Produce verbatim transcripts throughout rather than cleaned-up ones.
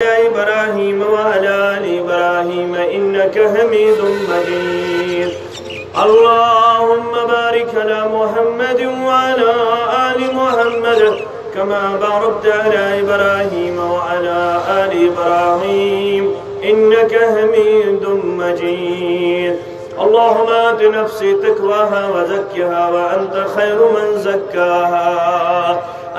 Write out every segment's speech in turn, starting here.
إبراهيم وعلى آل إبراهيم إنك حميد مجيد. اللهم بارك على محمد وعلى آل محمد كما باركت على إبراهيم وعلى آل إبراهيم إنك حميد مجيد. اللهم آت نفسي تقواها وزكها وأنت خير من زكاها،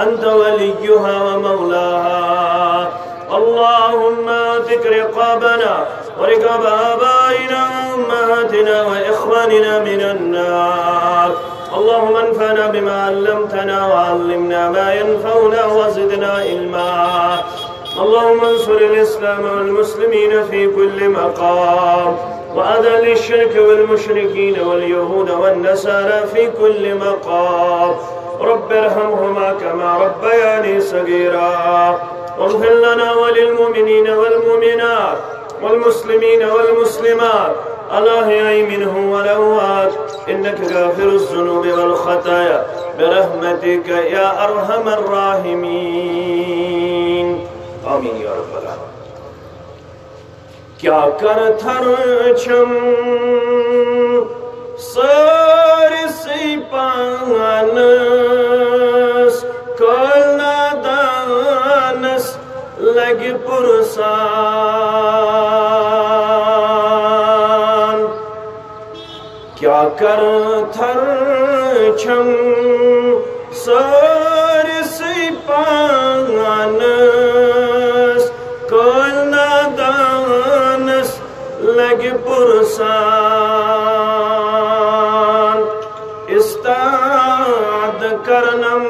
أنت وليها ومولاها. اللهم اعتق رقابنا ورقاب آبائنا وأمهاتنا وإخواننا من النار. اللهم انفعنا بما علمتنا وعلمنا ما ينفعنا وزدنا علما. اللهم انصر الإسلام والمسلمين في كل مقام، وأذل الشرك والمشركين واليهود والنصارى في كل مقام. رب ارحمهما كما ربياني صغيرا. واغفر لنا وللمؤمنين والمؤمنات والمسلمين والمسلمات الأحياء منهم والأموات إنك غافر الذنوب والخطايا برحمتك يا أرحم الراحمين. آمين يا رب العالمين. کیٛاہ کَرٕ تھرٕ چھَم سٲرسٕے پانَس، کٲلۍ نادانَس لَگہِ پُرسان۔ کیٛاہ کَرٕ تھرٕ چھَم سٲرسٕے پانَس، کٲلۍ نادانَس لَگہِ پُرسان۔ استاد کرنم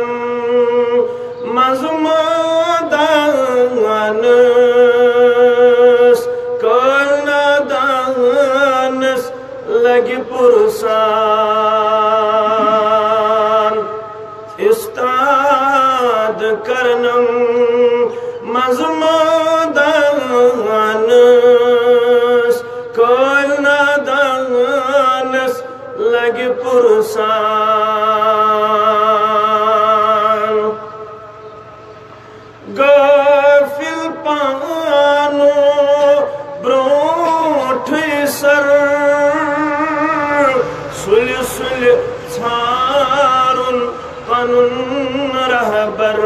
منٛز مٲدانَس، کٲلۍ نادانَس لَگہِ پُرسان۔ استاد کرنم منٛز مٲدانَس، کٲلۍ نادانَس لَگہِ پُرسان۔ غافل پانو برونٹھٕے سر، سُلہِ سُلہِ ژھارُن پنُن رہبر۔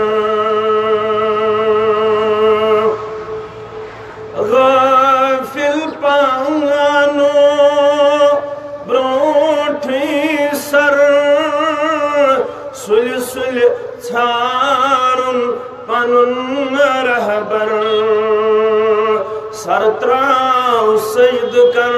غافل پانو برونٹھٕے سر، سُلہِ سُلہِ ژھارُن پنُن رہبر۔ سر تراو سجدٕ کر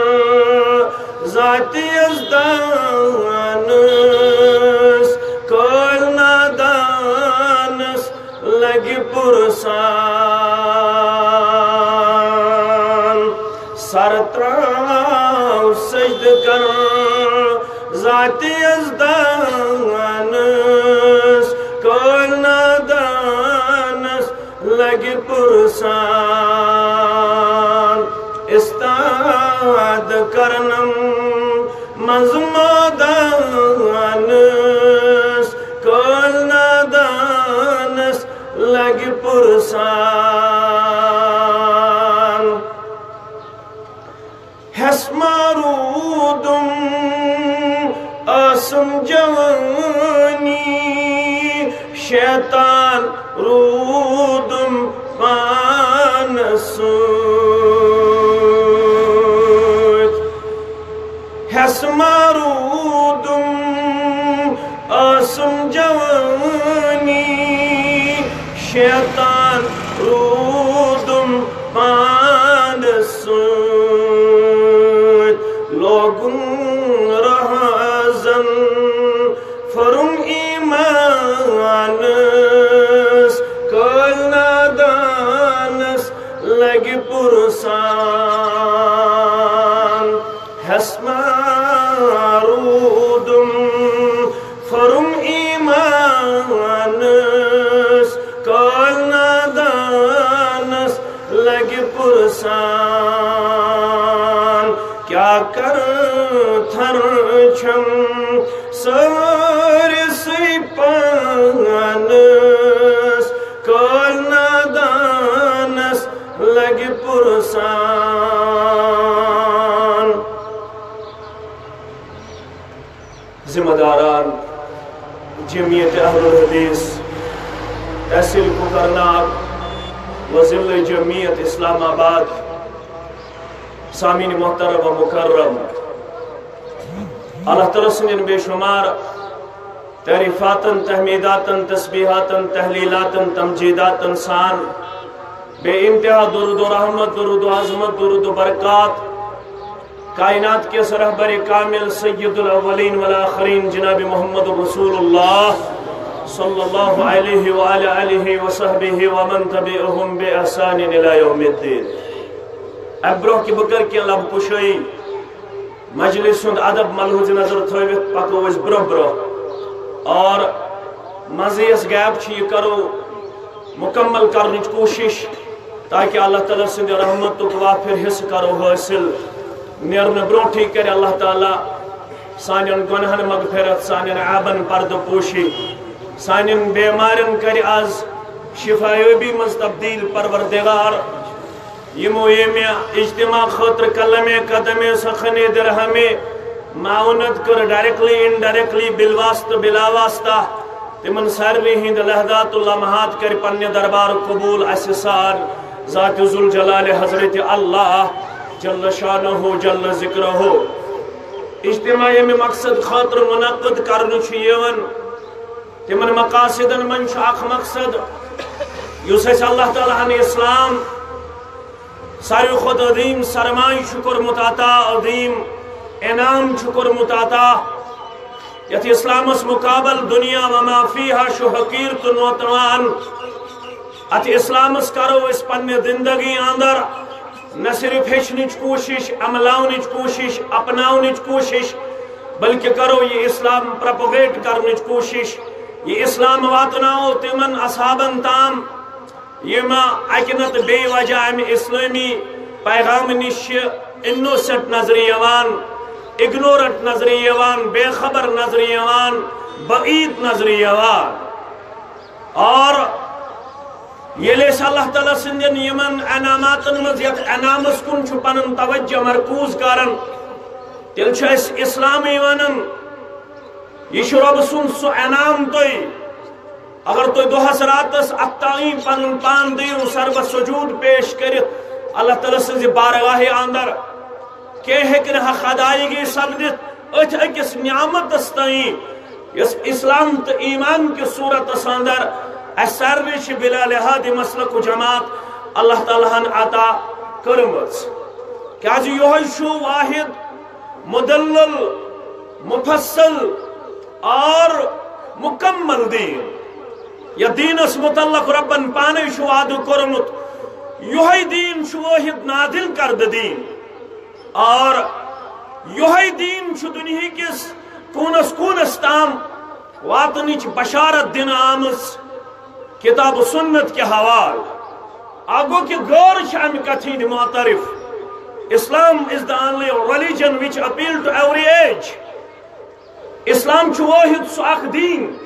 ذاتِ یزدانس، کٲلۍ نادانس لگہِ پُرسان۔ سر تراو سجدٕ کر ذاتِ یزدانس، کٲلۍ نادانس لگہِ پُرسان۔ استاد کرنم منٛز مٲدانس، کٲلۍ نادانس لگہِ پُرسان۔ ہٮ۪س ما روٗدُم ٲسٕم جوٲنی، شیطان روٗدُم پانس سۭتۍ۔ ہٮ۪س ما روٗدُم ٲسٕم جوٲنی، شیطان روٗدُم پانس سۭتۍ۔ لوگُم رہزن پھوٚرُم ایمانس، کٲلۍ نادانس لگہِ پُرسان۔ ہٮ۪س ما روٗدُم پھوٚرُم ایمانس، کٲلۍ نادانس لگہِ پُرسان۔ کیٛاہ کرٕ تھرٕ چھَم سٲرسٕے پانس، کٲلۍ نادانس پرسان۔ ذمہ داران جمعیت اہل الحدیث، تحصیل کوکرناگ و ضلع جمعیت اسلام آباد، سامعین محترم و مکرم، اللہ تعالیٰ سٕنٛدٮ۪ن بے شمار تعریفاتن، تحمیداتن، تسبیحاتن، تحلیلاتن، تمجیداتن سان بے انتہا درود و رحمت، درود و عظمت، درود و برکات کائنات کِس رہبر کامل سید الاولین والآخرین جناب محمد رسول اللہ صلی اللہ علیہ وعلی آلہ وصحبہ ومن تبعہم بإحسان الی یوم الدین۔ اَمہِ برونٛہہ کہِ بہٕ کرٕ کینٛہہ لب کُشٲیی، مجلس ہُنٛد ادب ملحوظ نظر تھٲوِتھ پکو أسۍ برونٛہہ برونٛہہ۔ اور منٛزٕ یۄس gap چھِ، یہِ کرو مکمل کرنٕچ کوٗشش، تاکہ اللہ تعالیٰ سٕنٛدِ رحمتُک وافر حصہٕ کرو حٲصِل۔ نیرنہٕ برونٛٹھٕے کرِ اللہ تعالیٰ سانٮ۪ن گۄناہن مغفرت، سانٮ۪ن عیبن پردٕ پوشی، سانٮ۪ن بیمارٮ۪ن کرِ از شفایٲبی منٛز تبدیل پروردگار۔ یِمو ییٚمہِ اجتماع خٲطرٕ قلمِ قدمِ سخنِ درہمِ معاونت کٔر، directly indirectly، بالواسطہٕ بلا واسطہ، تِمن سارنٕے ہٕنٛدۍ لحظات و لمحات کرِ پننہِ دربار قبول اسہِ سان ذات ذوالجلال حضرت اللہ جل شانہ جل ذکرہ۔ اجتماع ییٚمہِ مقصد خٲطرٕ منعقد کرنہٕ چھُ یِوان، تِمن مقاصدن منٛز چھُ اکھ مقصد، یُس اسہِ اللہ تعالیٰ ہن اسلام ساروی کھۄتہٕ عظیٖم سرمایہِ چھُ کوٚرمُت عطا، عظیٖم انعام چھُ کوٚرمُت عطا، یتھ اسلامس مقابل دنیا و ما فیہا چھُ حقیٖر تہٕ نوتوان۔ اتھ اسلامس کرو أسۍ پننہِ زندگی اندر نہ صرف ہیٚچھنٕچ کوٗشش، عملاونٕچ کوٗشش، اپناونٕچ کوٗشش، بلکہ کرو یہِ اسلام propagate کرنٕچ کوٗشش، یہِ اسلام واتناوو تِمن اصحابن تام، یِم اکہِ نتہٕ بیٚیہِ وجہ امہِ اسلٲمی پیغام نِش چھِ innocent نظرِ یِوان، ignorant نظرِ یِوان، بے خبر نظرِ یِوان، بعید نظرِ یِوان۔ اور ییٚلہِ أسۍ اللہ تعالیٰ سٕنٛدٮ۪ن یِمن انعاماتن منٛز یتھ انعامس کُن چھُ پنُن توجہ مرکوز کران، تیٚلہِ چھُ اَسہِ اسلامٕے ونان، یہِ چھُ رۄبہٕ سُنٛد سُہ انعام تۄہہِ۔ اگر تُہۍ دۄہس راتس اتھ تام پنُن پان دِیِو سربہ سجود پیش کٔرِتھ اللہ تعالیٰ سٕنٛزِ بارگاہہِ اندر، کینٛہہ ہیٚکہِ نہٕ حق ادایگی سپدِتھ أتھۍ أکِس نعمتس تام، یۄس اسلام تہٕ ایمان کِس صورتس اندر اسہِ سارنٕے چھِ بلا لحاظ مسلک و جماعت اللہ تعالیٰ ہن عطا کٔرمٕژ۔ کیازِ یِہوٚے چھُ واحد مدلل، مفصل اور مکمل دین۔ یتھ دینس متعلق رۄبن پانے چھُ وعدٕ کوٚرمُت، یِہوٚے دین چھُ وٲحد نازل کردٕ دین۔ اور یِہوٚے دین چھُ دُنیہکِس کوٗنس کوٗنس تام واتنٕچ بشارت دِنہٕ آمٕژ کتاب و سنت کہِ حوالہٕ۔ اکھ گوٚو کہِ غٲر چھِ امہِ کتھِ ہٕنٛدۍ معترف۔ Islam is the only religion which appeal to every age۔ اسلام چھُ وٲحد سُہ اکھ دین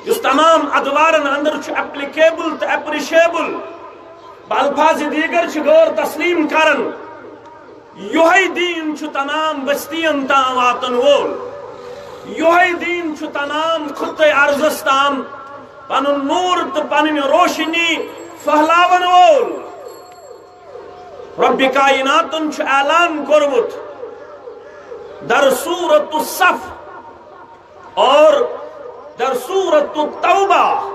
یُس تمام ادوارن اندر چھُ applicable تہٕ appreciable۔ بہ الفاظ دیگر چھِ غٲر تسلیم کران۔ یِہوٚے دین چھُ تمام بستین تام واتن وول۔ یِہوٚے دین چھُ تمام خطے ارضس تام پنُن نور تہٕ پنٕنۍ روشنی پھہلاون وول۔ رب کائناتن چھُ اعلان کوٚرمُت در سورۃ الصف اور در سورۃ التوبہ،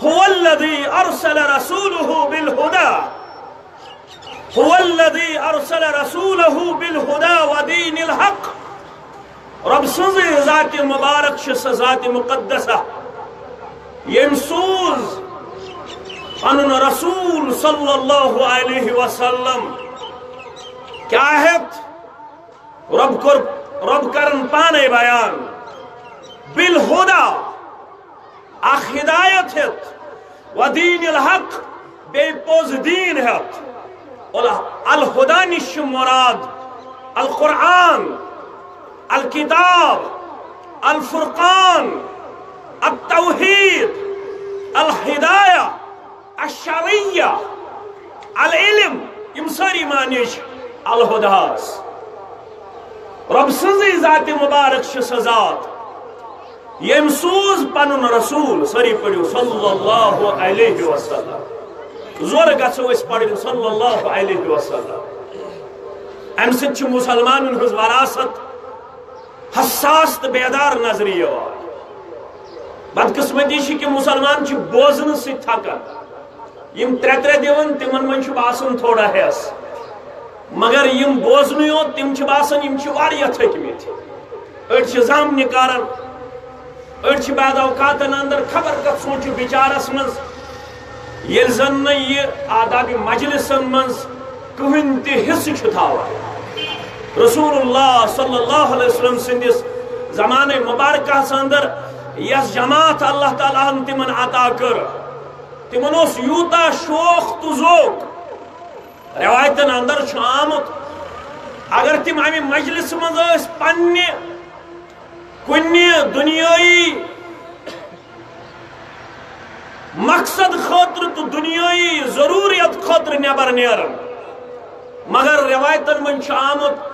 هو الذي ارسل رسوله بالهدى، هو الذي ارسل رسوله بالهدى ودين الحق۔ رب سٕنٛزٕے ذاتِ مبارک چھِ سۄ ذاتِ مقدسہ، ییٚمۍ سوٗز پنُن رسول صلی اللہ علیہ وسلم۔ کیٛاہ ہٮ۪تھ؟ رب کوٚر، رب کرن پانے بیان، بالہدی، اکھ ہدایت ہٮ۪تھ، ودین الحق، بیٚیہِ پوٚز دیٖن ہٮ۪تھ۔ الہدی نِش چھُ مراد القرآن، الکتاب، الفرقان، التوحید، الہدایہ الشرعیہ۔ العلم، یِم سٲری معنی چھِ الہداہس۔ رۄب سٕنٛزٕے ذاتِ مُبارک چھِ سۄ ذات، ییٚمۍ سوٗز پنُن رسول۔ سٲری پٔرِو صلی اللہ علیہ وسلم۔ زورٕ گژھو أسۍ پرٕنۍ صلی اللہ علیہ وسلم۔ امہِ سۭتۍ چھِ مسلمانن ہٕنٛز وراثت حساس تہٕ بیدار نظرِ یِوان۔ بدقسمتی چھِ کہِ مسلمان چھِ بوزنہٕ سۭتۍ تھکان۔ یِم ترٛےٚ ترٛےٚ دِوان، تِمن منٛز چھُ باسان تھوڑا ہٮ۪س، مگر یِم بوزنٕے یوت، تِم چھِ باسان یِم چھِ واریاہ تھٔکۍ مٕتۍ۔ أڑۍ چھِ زامنہِ کران، أڑۍ چھِ بعض اوقاتن اندر خبر کتھ سونچہِ بِچارس منٛز، ییٚلہِ زن نہٕ یہِ آدابِ مجلسن منٛز کٕہٕنۍ تہِ حصہٕ چھُ تھاوان۔ رسول اللہ صلی اللہ علیہ وسلم سٕنٛدِس زمانہٕ مبارکس اندر یۄس جماعت اللہ تعالیٰ ہن تِمن عطا کٔر، تِمن اوس یوٗتاہ شوق تہٕ ذوق۔ رٮ۪وایتن اندر چھُ آمُت، اگر تِم امہِ مجلسہٕ منٛز ٲسۍ پننہِ کُنہِ دُنیٲیی مقصد خٲطرٕ تہٕ دُنیٲیی ضروٗریت خٲطرٕ نٮ۪بر نیران، مگر رٮ۪وایتن منٛز چھُ آمُت،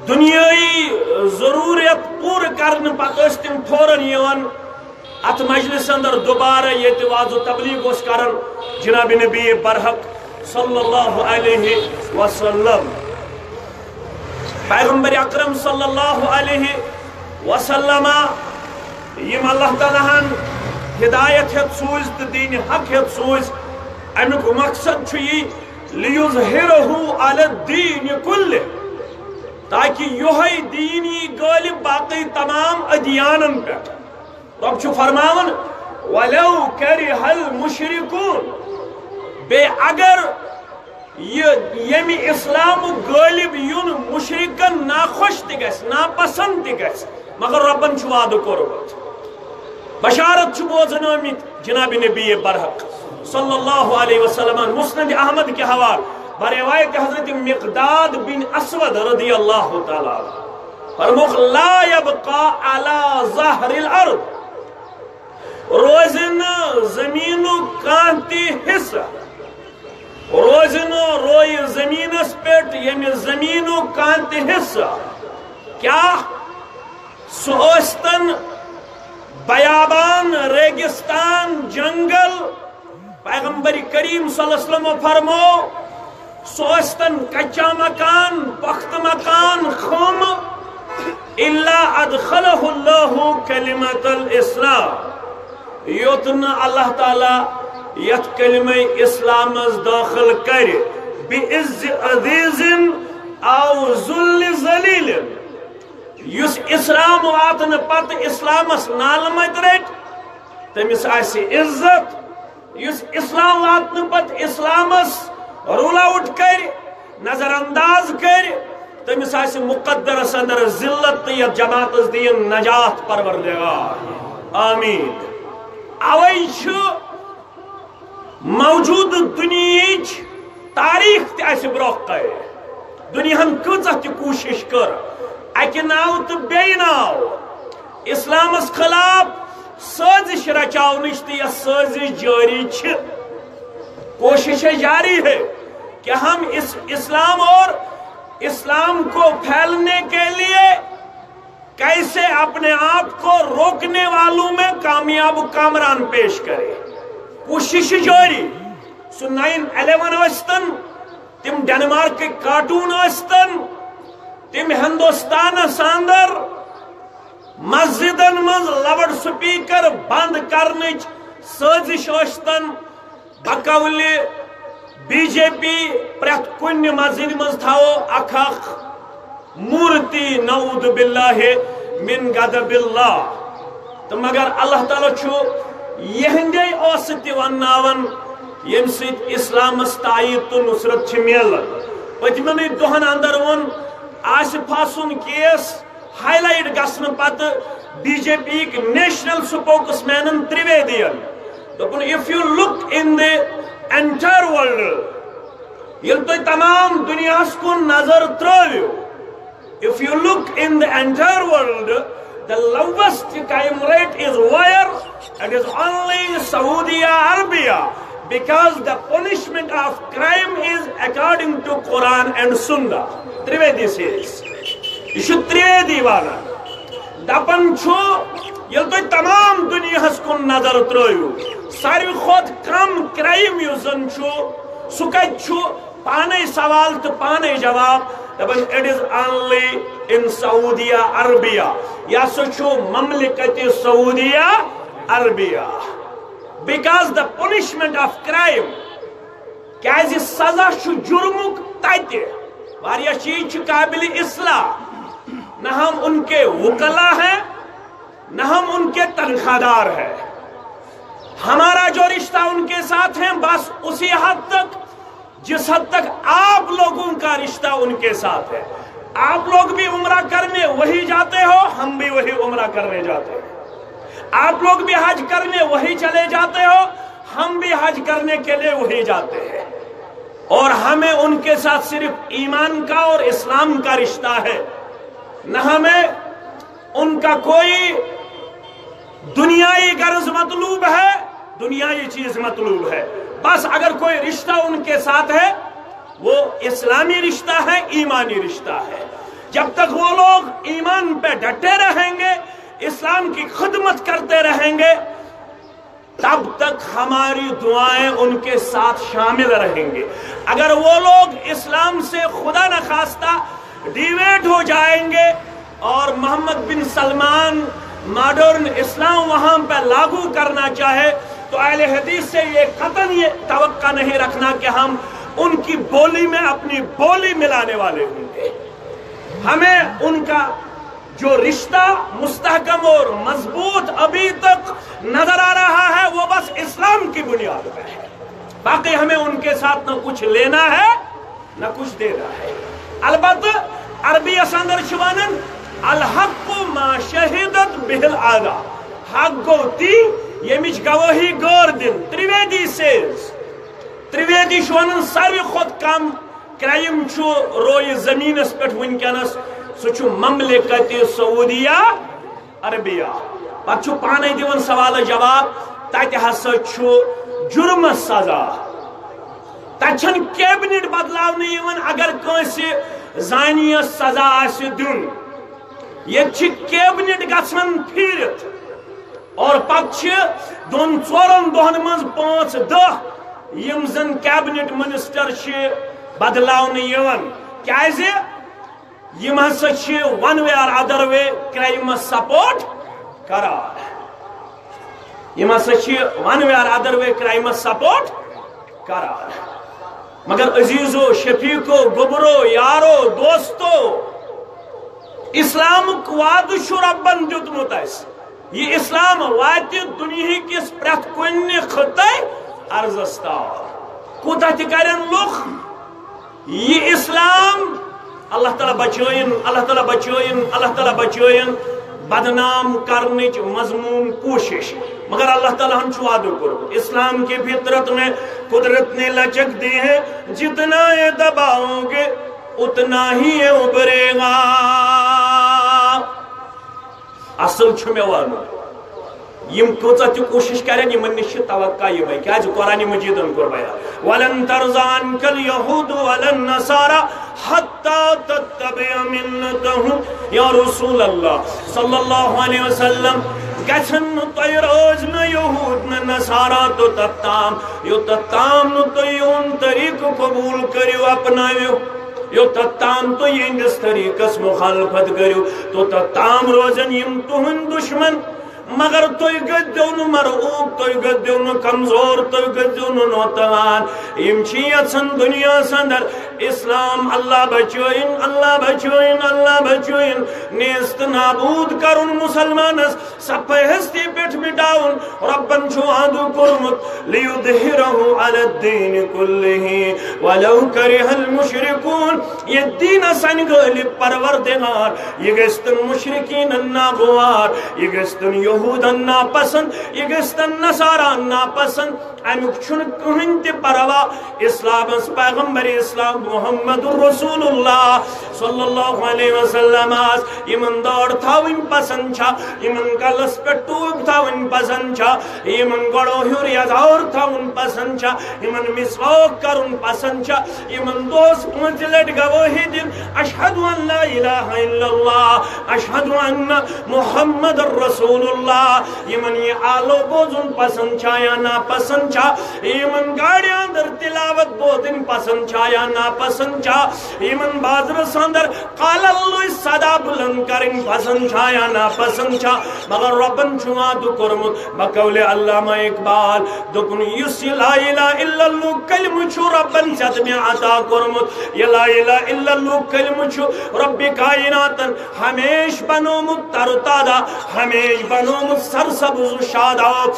دُنیٲیی ضروٗریت پوٗرٕ کرنہٕ پتہٕ ٲسۍ تِم فوراً یِوان اتھ مجلس اندر دوبارہ، ییٚتہِ وعظ و تبلیغ اوس کران جناب نبی برحق صلی اللہ علیہ وسلم۔ پیغمبر اکرم صلی اللہ علیہ وسلم، یِم اللہ تعالیٰ ہن ہدایت ہیتھ سوٗز تہٕ دین حق ہیتھ سوٗز، امیُک مقصد چھُ یی، لیظہرہ علی الدین کلہ، تاکہ یۄہے دین یی غالب باقی تمام ادیانن پٮ۪ٹھ۔ رۄب چھُ فرماوان، ولو کرہ المشرکون، بیٚیہِ اگر یہِ ییٚمہِ اسلامُک غٲلب یُن مشرکن ناخۄش تہِ گژھِ، ناپسند تہِ گژھِ، مگر رۄبن چھُ وعدٕ کوٚرمُت۔ بشارت چھُ بوزنٲومٕتۍ جناب نبی برحق صلی اللہ علیہ وسلم، مسند احمد کہِ حوالہٕ بروایت حضرت مقداد بن اسود رضی اللہ تعالیٰ عنہ۔ فرموکھ، لا یبقی علی ظہر الارض، روزِ نہٕ زمینُک کانٛہہ تہِ حصہٕ، روزِ نہٕ رویہِ زمینس پٮ۪ٹھ ییٚمہِ زمینُک کانٛہہ تہِ حصہٕ، کیٛاہ سُہ ٲسۍتن بیابان، ریگستان، جنگل۔ پیغمبر کریم صلی اللہ علیہ وسلم فرمو، سُہ ٲسۍتن کچا مکان، پختہٕ مکان، خٲمہٕ، الا ادخلہ اللہ کلمۃ الاسلام، یوٚت نہٕ اللہ تعالیٰ یتھ کلمہ اسلامس دٲخل کرِ، بعز عزیز او ذل ذلیل۔ یُس اسلام واتنہٕ پتہٕ اسلامس نالہٕ متہِ رٹہِ، تٔمِس آسہِ عزت۔ یُس اسلام واتنہٕ پتہٕ اسلامس رول آؤٹ کرِ، نظر انداز کرِ، تٔمِس آسہِ مقدرس اندر ذلت تہٕ یتھ جماعتس دِیِن نجات پروردگار۔ آمین۔ اوے چھُ موجودٕ دُنیہٕچ تاریخ تہِ اسہِ برونٛہہ کنہِ۔ دُنیاہن کۭژاہ تہِ کوٗشش کٔر، اکہِ ناوٕ تہٕ بیٚیہِ ناوٕ اسلامس خلاف سٲزش رچاونٕچ، تہٕ یۄس سٲزش جٲری چھِ، کوششیں جاری ہے کہ ہم اس اسلام اور اسلام کو پھیلنے کے لیے کیسے اپنے آپ کو روکنے والوں میں کامیاب کامران پیش کرے۔ کوشش جاری۔ سُہ نائن الیون ٲسۍتن، تِم ڈنمارکٕکۍ کارٹون ٲسۍتن، تِم ہندوستانس اندر مسجدن منٛز لاؤڈ سپیکر بند کرنٕچ سٲزش ٲسۍتن، بقولِ بی جے پی پرٛٮ۪تھ کُنہِ مسجدِ منٛز تھاوو اکھ اکھ مورتی، نعوذ باللہ من غضب اللہ۔ تہٕ مگر اللہ تعالیٰ چھُ یِہنٛدے اوس تہِ ونناوان، ییٚمہِ سۭتۍ اسلامس تائید تہٕ نصرت چھِ میلان۔ پٔتمٮ۪نٕے دۄہن اندر ووٚن آصفہ سُنٛد کیس ہائی لائٹ گژھنہٕ پتہٕ بی جے پی یِکۍ نیشنل سپوکس مینن تریویدین۔ دوٚپُن، if you look in the entire world، ییٚلہِ تُہۍ تمام دُنیاہس کُن نظر ترٲوِو، if you look in the entire world, the lowest crime rate is where? It is only Saudi Arabia. Because the punishment of crime is according to Quran and Sunnah. Trivedi says. یہِ چھُ ترٛویدی وَنان۔ دَپان چھُ، ییٚلہِ تُہۍ تمام دُنیاہَس کُن نظر ترٛٲیِو، ساروی کھۄتہٕ کم کرائم یُس زَن چھُ، سُہ کَتہِ چھُ؟ پانے سوال تہٕ پانے جواب۔ دَپان، it is only in Saudi Arabia۔ یہِ ہسا چھُ مملکت سعودیہ Arabia. Because the punishment of crime، کیازِ سزا چھُ جرمُک تتہِ۔ واریاہ چیز چھِ قابل اصلاح۔ نہ ہم ان کے وکلا ہیں، نہ ہم ان کے تنخواہ دار ہیں۔ ہمارا جو رشتہ ان کے ساتھ ہے، بس اسی حد تک جس حد تک آپ لوگوں کا رشتہ ان کے ساتھ ہے۔ آپ لوگ بھی عمرہ کرنے وہی جاتے ہو، ہم بھی وہی عمرہ کرنے جاتے ہیں۔ آپ لوگ بھی حج کرنے وہی چلے جاتے ہو، ہم بھی حج کرنے کے لیے وہی جاتے ہیں۔ اور ہمیں ان کے ساتھ صرف ایمان کا اور اسلام کا رشتہ ہے، نہ ہمیں ان کا کوئی دنیائی غرض مطلوب ہے، دنیائی چیز مطلوب ہے۔ بس اگر کوئی رشتہ ان کے ساتھ ہے، وہ اسلامی رشتہ ہے، ایمانی رشتہ ہے۔ جب تک وہ لوگ ایمان پہ ڈٹے رہیں گے، اسلام کی خدمت کرتے رہیں گے، تب تک ہماری دعائیں ان کے ساتھ شامل رہیں گے۔ اگر وہ لوگ اسلام سے خدا نخواستہ ڈیویٹ ہو جائیں گے اور محمد بن سلمان ماڈرن اسلام وہاں پہ لاگو کرنا چاہے، تو اہل حدیث سے یہ قطعاً یہ توقع نہیں رکھنا کہ ہم ان کی بولی میں اپنی بولی ملانے والے ہوں گے۔ ہمیں ان کا جو رشتہ مستحکم اور مضبوط ابھی تک نظر آ رہا ہے، وہ بس اسلام کی بنیاد پر ہے۔ باقی ہمیں ان کے ساتھ نہ کچھ لینا ہے، نہ کچھ دینا ہے۔ البتہ عربی اندر چھِ ونان، الحق ما شہدت بہ العادہ۔ حق گوٚو تی، ییٚمِچ گوٲہی غٲر دِن۔ ترٛویدی سیز، ترٛویدی چھُ ونان، ساروی کھۄتہٕ کم کرائم چھُ رویہِ زمینس پٮ۪ٹھ وٕنکیٚنس، سُہ چھُ مملکت سعودیہ عربیہ۔ پتہٕ چھُ پانے دِوان سوال جواب، تتہِ ہسا چھُ جرمس سزا۔ تتہِ چھنہٕ کیبنٹ بدلاونہٕ یِوان اگر کٲنٛسہِ زانیس سزا آسہِ دیُن۔ ییٚتہِ چھِ کیبنٹ گژھان پھیٖرِتھ۔ اور پتہٕ چھِ دۄن ژورن دۄہن منٛز پانٛژھ دہ یِم زن کیبنٹ منسٹر چھِ بدلاونہٕ یِوان۔ کیازِ؟ یِم ہسا چھِ one way or other way crimes support کران۔ یِم ہسا چھِ one way or other way crimes support کران۔ مگر عزیزو، شفیقو، گوٚبرو، یارو، دوستو، اسلامُک وعدٕ چھُ رۄبن دیُتمُت اَسہِ۔ یہِ اسلام واتہِ دُنیہٕکِس پرٛٮ۪تھ کُنہِ خطے ارضس تام۔ کوٗتاہ تہِ کرن لُکھ، یہِ اسلام، اللہ تعالیٰ بچٲیِن، اللہ تعالیٰ بچٲیِن، اللہ تعالیٰ بچٲیِن بدنام کرنٕچ مذموم کوٗشش۔ مگر اللہ تعالیٰ ہن چھُ وعدٕ کوٚرمُت، اسلام کی فطرت میں قدرت نے لچک دی ہے، جتنا یہ دباؤ گے، اتنا ہی یہ ابھرے گا۔ اصل چھُ مےٚ وَنُن، یِم کۭژاہ تہِ کوٗشِش کَرن، یِمن نِش چھِ توقع یِمے۔ کیازِ؟ قرآن مجیدن کوٚر بیان، "ولن ترضى عنك اليهود ولا النصارى حتى تتبع ملتهم۔" یا رسول اللہ صلی اللہ علیہ وسلم، گژھن نہٕ تۄہہِ رٲضۍ نہ یہود نہ نصارا توٚتتھ تام، یوٚتتھ تام نہٕ تُہۍ یِہُنٛد طریٖقہٕ قبوٗل کٔرِو، اپنٲوِو۔ یوٚتتھ تام تُہۍ یِہنٛدِس طریٖقس مُخالفت کٔرِو، توٚتتھ تام روزن یِم تُہنٛدۍ دُشمن۔ مگر تُہۍ گٔژھۍزیو نہٕ مرعوب، تُہۍ گٔژھۍزیو نہٕ کمزور، تُہۍ گٔژھۍزیو نہٕ نوتوان۔ یِم چھِ یژھان دُنیاہس اندر اسلام، اللہ بچٲیِن، اللہ بچٲیِن، اللہ بچٲیِن، نیست نابود کرُن مسلمانس۔ صفحہ ہستی پٮ۪ٹھ مٹاوُن۔ رۄبن چھُ وعدٕ کوٚرمُت، "لِیُظْہِرَهُ عَلَى الدِّینِ کُلِّهِ وَلَوْ کَرِہَ الْمُشْرِکُونَ۔" یہِ دیٖنس انہِ غٲلب پروردگار، یہِ گژھِ تن مشرکینن ناگوار، یہِ گژھِ تن یہودن ناپسند، یہِ گژھِ تن نصاران ناپسند۔ امیُک چھُنہٕ کٕہٕنۍ تہِ پرواہ۔ اسلامس، پیغمبر اسلام محمد رسول اللہ صلی اللہ علیہ وسلم آس یمن دٲڑ تھاوٕنۍ پسند چھا، یمن کلس پٮ۪ٹھ ٹوٗپۍ تھاوٕنۍ پسند چھا، یمن گۄڈو ہیوٚر یزار تھاوُن پسند چھا، یمن مسواک کرُن پسند چھا، یمن دۄہس پانٛژِ لٹہِ گوٲہی دِنۍ، اشہد ان لا الہ الا اللہ، اشہد ان محمد رسول اللہ، یمن یہ آلو بوزُن پسند چھا یا ناپسند چھا، یمن گاڑِ اندر تلاوت بوزٕنۍ پسند چھا یا ناپسند چھا، یمن بازرس اندر قال اللہ صدا بلند کرٕنۍ پسند چھا یا ناپسند چھا، مگر ربن چھُ وعدٕ کوٚرمُت بقول علامہ اقبال، دوٚپُن، یُس یہِ لا الہ الا اللہ کلمہٕ چھُ ربن ژےٚ تہٕ مےٚ عطا کوٚرمُت، یہِ لا الہ الا اللہ کلمہٕ چھُ رب کائناتن ہمیشہ بنومُت تر و تازہ، ہمیشہ بنومُت سرسبز و شاداب۔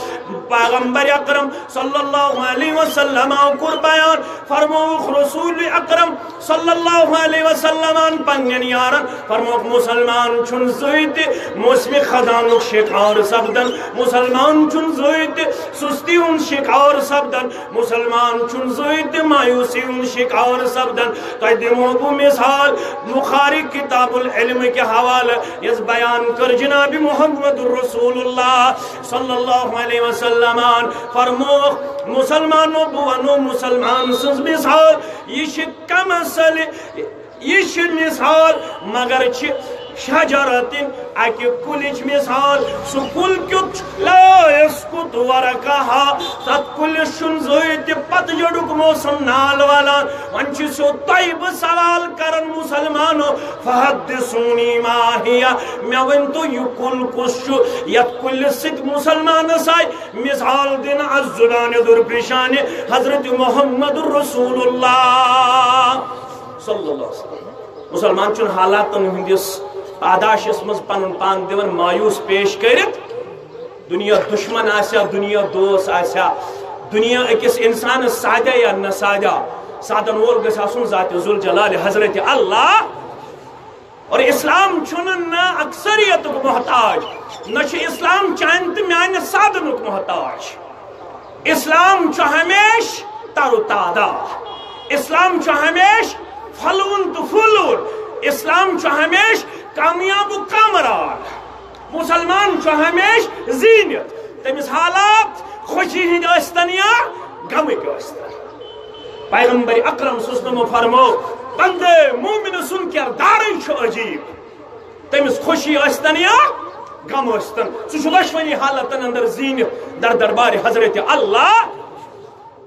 پیغمبر اکرم صلی اللہ علیہ وسلم آو کوٚر بیان، فرمووُکھ رسول اکرم صلی اللہ علیہ وسلمن پننٮ۪ن یارن، فرمووُکھ، مسلمان چھُنہٕ زٕہٕے تہِ موسمِ خزانُک شکار سپدان، مسلمان چھُنہٕ زٕہٕے تہِ سستی ہُنٛد شکار سپدان، مسلمان چھُنہٕ زٕہٕے تہِ مایوسی ہُنٛد شکار سپدان۔ تۄہہِ دِمو بہٕ مثال بخاری کتاب العلم کہِ حوالہٕ، یۄس بیان کٔر جناب محمد رسول اللہ صلی اللہ علیہ وسلمن۔ فرمووُکھ، مسلمانو، بہٕ ونو مسلمان سٕنٛز مثال، یہِ چھِ کمثل، یہِ چھِ مثال، مگر چھِ شجرتن، اکہِ کُلِچ مثال۔ سُہ کُل کیُتھ چھُ؟ لا یسقط ورقها، تتھ کُلِس چھُنہٕ زٕہٕے تہِ پتجھڑُک موسم نال والان۔ وۄنۍ چھُ سیوٚد تۄہہِ بہٕ سوال کران، مسلمانو، فحدثونی ما ہی، مےٚ ؤنۍ تو، یہِ کُل کُس چھُ یتھ کُلِس سۭتۍ مسلمانس آیہِ مثال دِنہٕ از زبانِ درپیشانِ حضرت محمد رسول اللہ صلی اللہ علیہ وسلم؟ مسلمان چھُنہٕ حالاتن ہٕنٛدِس پاداشس منٛز پنُن پان دِوان مایوس پیش کٔرِتھ۔ دُنیا دُشمن آسیا، دُنیا دوس آسیا، دُنیا أکِس اِنسانس سادیا یا نہ سادیا، سادن وول گژھِ آسُن ذات ذوالجلال حضرت اللہ۔ اور اسلام چھُنہٕ نہ اکثریتُک محتاج، نہ چھُ اسلام چانہِ تہٕ میانہِ سادنُک محتاج۔ اسلام چھُ ہمیشہ تر و تازہ۔ اسلام چھُ ہمیشہ پھلوُن تہٕ پھوٗلوُن۔ اسلام چھُ ہمیشہ کامیاب و کامران۔ مسلمان چھُ ہمیشہ زیٖنِتھ۔ تٔمِس حالات خوشی ہٕنٛدۍ ٲسۍتن یا غمٕکۍ ٲسۍتن۔ پیغمبر اکرم صلی اللہ علیہ وسلم فرمو، بندے مومن سُنٛد کردارٕے چھُ عجیب۔ تٔمِس خوشی ٲسۍتن یا غم ٲسۍتن، سُہ چھُ دۄشوٕنی حالتن اندر زیٖنِتھ در دربارِ حضرت اللہ۔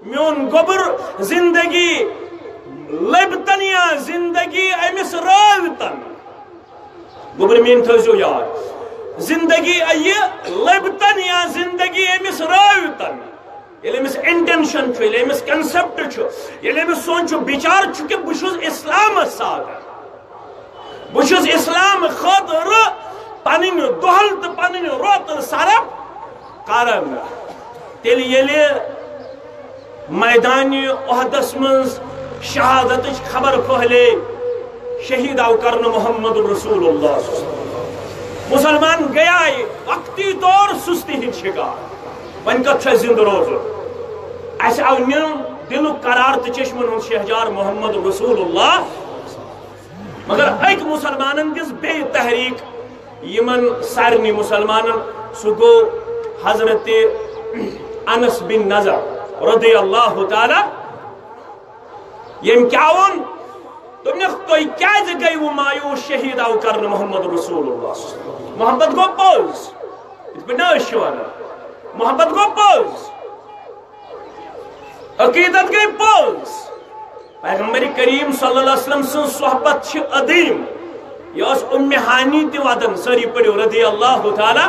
میون گوٚبُر زندگی لٔبتن یا زندگی أمِس رٲوتن۔ گوٚبُر میٲنۍ تھٲوزیو یاد، زندگی یہِ لٔبتن یا زندگی أمِس رٲوتن۔ ییٚلہِ أمِس انٹینشن چھُ، ییٚلہِ أمِس کنسپٹ چھُ، ییٚلہِ أمِس سونٛچُن بِچار چھُ کہِ بہٕ چھُس اسلامس سادٕ، بہٕ چھُس اسلام خٲطرٕ پنٕنۍ دۄہل تہٕ پنٕنۍ روتل صرف کران، تیٚلہِ ییٚلہِ میدانِ احدس منٛز شہادتٕچ خبر پھٔہلے، شہید آو کرنہٕ محمد رسول اللہ۔ مسلمان گٔیے وقتی طور سستی ہٕنٛدۍ شکار۔ وۄنۍ کتھ چھُ اَسہِ زِندٕ روزُن؟ اَسہِ آو نیُن دِلُک قرار تہٕ چشمن ہُنٛد شہجار محمد رسول اللہ۔ مگر أکۍ مسلمانن دِژ بیٚیہِ تحریک یِمن سارنٕے مسلمانن، سُہ گوٚو حضرت انس بن نضر رضی اللہ تعالی۔ ییٚمۍ کیٛاہ ووٚن؟ دوٚپنکھ، تُہۍ کیٛازِ گٔیوٕ مایوس؟ شہید آو کرنہٕ محمد رسول اللہ۔ محبت گوٚو پوٚز، یِتھ پٲٹھۍ نہ أسۍ چھِ ونان، محبت گوٚو پوٚز، عقیدت گٔے پوٚز۔ پیغمبر کریم صلی اللہ علیہ وسلم سٕنٛز صحبت چھِ عظیم۔ یہِ ٲس ام ہانی تہِ ودان، سٲری پٔرِو رضی اللہ تعالی۔